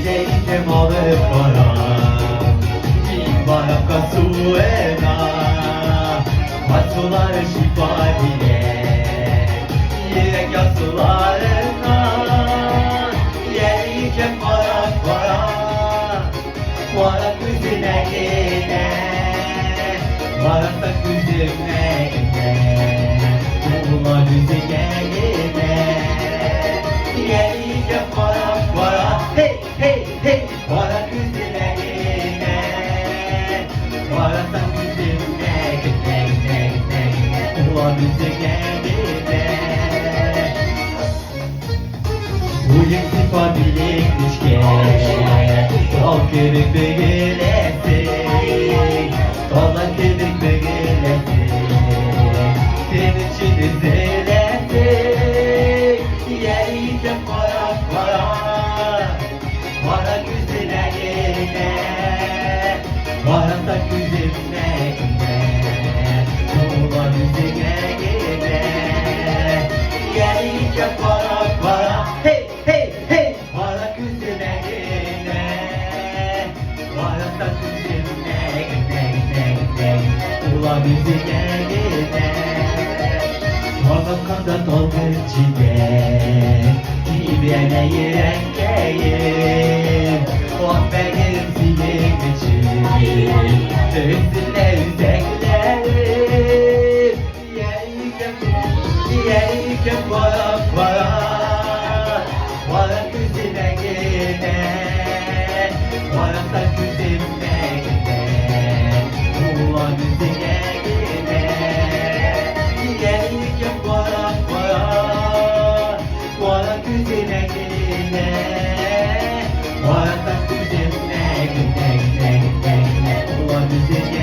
Килә алып бара, Мин барам касуына, Касулары шифа бирә, Йөрәк ярсуларына. Йәликә кара, кара, Кара күзенә генә, Караса күземә генә, Тула үзеңә генә. Йәликә кара, кара, Һей, һей, һей, Кара күзенә генә, Карасаң күземә генә, генә, генә, генә, Тула үзеңә генә. Буең зифа, билең нечкә, Тал кебек бөгеләсең, Таллар кебек бөгеләсең, Синең өчен өзеләсең. Йәликәм кара, кара, Кара күзенә генә, Караса күземә генә, Тула үзеңә генә. Йәликәм кара, кара, Һей, һей, һей, Кара күзенә генә, Караса күземә генә, генә, генә, Тула үзеңә генә. Таң атканда талгын җилдә Тибрәнә йөрәккәем, Ак бәгырем синең өчен Өзелә үзәкләрем. Йәликәм, йәликәм кара, кара, Кара күзенә генә, Караса күземә генә, Тула үзеңә генә. Йәликәм кара, кара, Кара күзенә генә, Караса күземә генә, генә, генә, генә, Тула үзеңә.